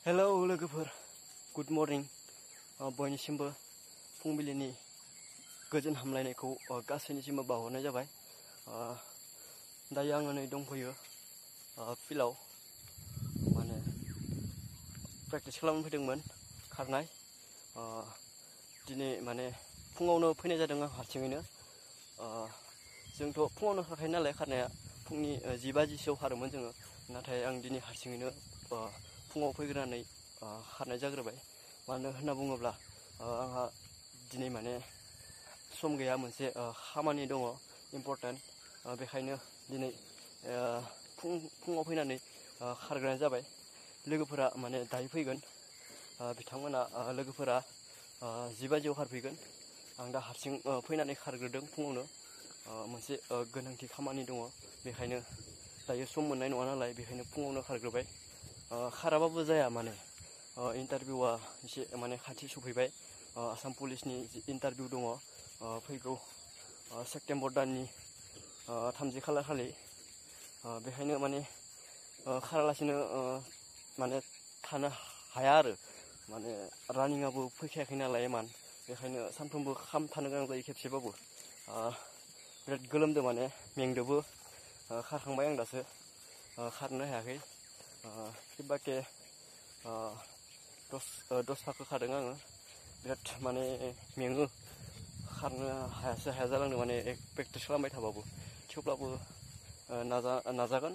Hello लोगोफोर, good morning. बयनिसिमबो फुंबिलिनि गोजोन हामलायनायखौ गासैनिसिमबो बावहरनाय जाबाय। दायो आङो नै दंफैयो फिल्डआव, माने प्रेक्टिस खालामनो फैदोंमोन, खारनाय। दिनै माने फुङावनो फैनाय जादों आं हारसिङैनो। जोंथ' फुङावनो खारखायो नालाय, खारनाया फुंनि 10 बाजिसोआव खारोमोन जोङो। नाथाय आं दिनै हारसिङैनो फुङाव फैग्रोनानै खारनाय जाग्रोबाय। मानो होनना बुङोब्ला आंहा दिनै माने सम गैया, मोनसे खामानि दङ इम्परटेन्ट। बेखायनो दिनै फुङाव फैनानै खारग्रोनाय जाबाय। लोगोफोरा माने दायो फैगोन, बिथांमोना लोगोफोरा 10 बाजियाव खारफैगोन। आं दा हारसिं फैनानै खारग्रोदों फुङावनो। मोनसे गोनांथि खामानि दङ, बेखायनो दायो सम मोननाय नङा नालाय, बेखायनो फुङावनो खारग्रोबाय। खाराबाबो जाया, माने इन्टारभिउआ एसे माने खाथि सफैबाय। आसाम पुलिसनि इन्टारभिउ दङ फैगौ सेप्तेम्बर दाननि 30 खालार खालि। बेखायनो माने खारालासिनो माने थानो हाया आरो, माने रानिंआबो फैखायाखै नालाय इमान। बेखायनो सानफ्रोमबो थानो गोनां जायो खेबसेबाबो। बिराद गोलोमदों, माने मेंदोबो। खारखांबाय आं दासो, खारनो हायाखै। बाके 10 फाखो खारदों आङो। बिराद माने मेङो, खारनो हाया जालांदों, माने प्रेक्टिस खालामबाय थाबाबो। थेवब्लाबो नाजागोन